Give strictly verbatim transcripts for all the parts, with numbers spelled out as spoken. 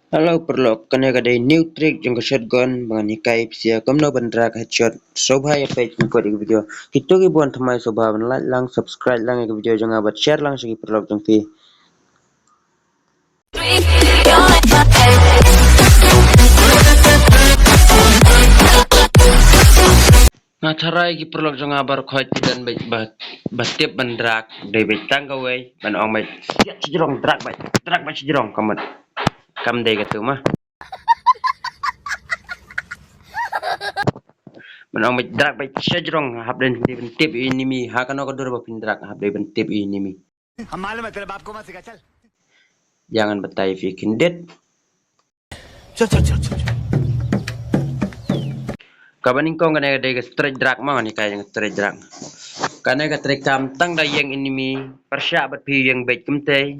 Hello paralok, kane ka dei new trick jong ka shotgun ba ngan hikai phi sha kumno ban drag headshot. Sngewbha ïa peit haduh kut ïa ka video. Kito kiba wan thymmai sngewbha ban like lang, subscribe lang ïa ka video jong nga bad share lang sha ki paralok jong phi. Nga tharai ki paralok jong nga baroh khoit ki don beit ba, ba tip ban drag, dei beit tang kawei ban ong beit siat shajrong, drag beit, drag beit shajrong, ka mut kam dei katu ma. Ban ong beit drag beit shajrong, hap dei ban tip ïa u enemy, ha kano ka dur ba phin drag hap dei ban tip ïa u enemy. हम मालूम है, तेरे बाप को मत सिखा, चल। Ïa ngan batai ïa phi khyndiat. चल, चल, चल, चल, चल। Kaba nyngkong kane ka dei ka straight drag ma, ngan hikai ïa ka straight drag. Kane ka treikam tang da ïeng enemy pyrshah bad phi ïeng beit kumtei.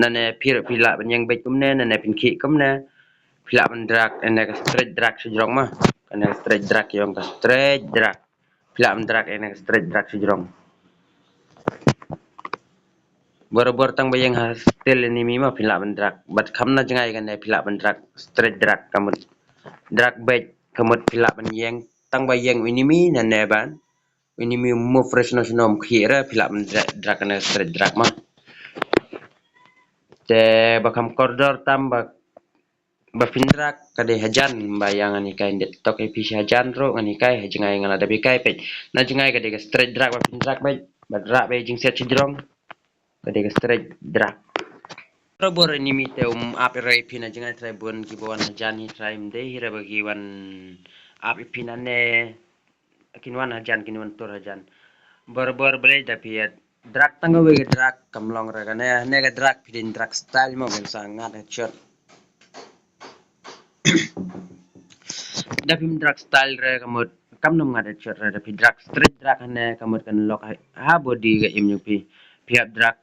Nane phi ruh phi lah ban ïeng beit kumne, nane phin khih kumne. Phi lah ban drag ïa kane ka straight drag shajrong ma. Kane ka straight drag, ïa ka straight drag. Phi lah ban drag ïa kane ka straight drag shajrong. Barabor tang ba ïeng ha steel enemy ma phi lah ban drag. Bad kham na jngai kane phi lah ban drag straight drag, ka mut drag beit, ka mut phi lah ban ïeng tang ba ïeng u enemy, nane ban u enemy move fresh no shano, ym khih re, phi lah ban drag, drag kane straight drag ma. Te ba kham kordor tam ba ba phin drag ka dei hajan, ba ïa ngan hikai ndit tok ïa phi shi hajan ruh ngan hikai, ha jngai ngan la dep hikai peit. Na jngai ka dei ka straight drag ba phin drag beit, ba drag beit jingsiat shajrong. Ka dei ka straight drag. Barabor enemy te um ap ïa phi na jngai, trai bun kiba wan hajan hi trai ym dei hi re ba ki wan ap ïa phi nane. Kin wan hajan, kin wan tur hajan. Barabor balei da phi ïa drag tang kawei ka drag, kam long re kane, ne ka drag phi dei drag style mo, ban sa ngat headshot. Da phim drag style re ka mut kam nym ngat headshot re, da phi drag straight drag hane ka mut kan lock ha, ha body ka im jong phi. Phi hap drag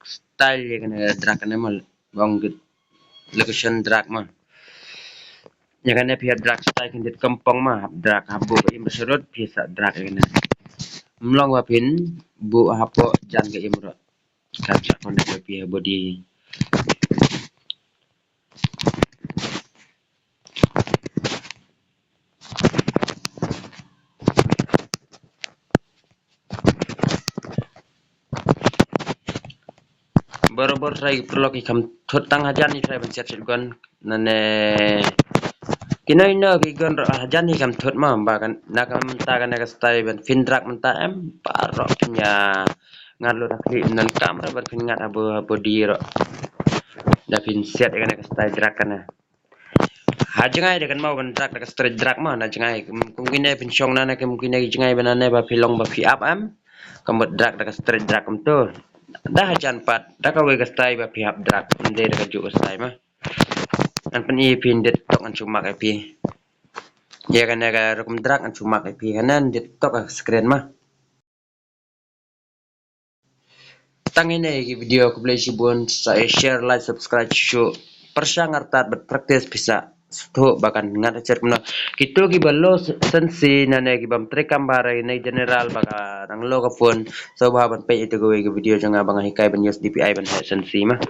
style ïa kane ka drag kane ma, long ki location drag ma. Ïa kane phi hap drag style khyndiat kampong ma, hap drag hap buh ka im sharud phi sa drag ïa kane. Ym long ba phin buh hapoh jan ka im ruh. Ka drag kane ka phi ha body. Barabor trai ki paralok ki kham thut tang hajan hi trai ban siat shotgun. Nane kino kino ki gun ruh hajan hi kham thut ma, ba kan na ka mynta kane ka style ban phin drag mynta em, baroh phin ïa ngat lut ha khlieh, nang tam ruh ban phin ngat ha bo, ha body ruh. Da phin siat ïa kane ka style drag kane. Ha jngai da kan mau ban drag da ka straight drag ma, na jngai kum, kum kine phin shong nane, kum kine ki jngai ba nane ba phi long ba phi ap em. Ka mut drag da ka straight drag kumto. Da hajan pat da kawei ka style ba phi hap drag, ym dei da kajuh ka style ma. Ngan pyni ïa phi ndit tok, ngan shu mark ïa phi. Ïa kane ka rukom drag ngan shu mark ïa phi kane ndit tok ha screen ma. Tang ine ki video, khublei shibun, sa ïa share, like, subscribe shuh shuh. Pyrshang artat bad practice phi sa sngewthuh ba kan ngat headshot kumno. Kito kiba low sensi nane kibym treikam ba re ne general ba ka dang low ka phone, sngewbha ban peit ïa kawei ka video jong nga ba nga hikai ban use D P I ban heh sensi ma.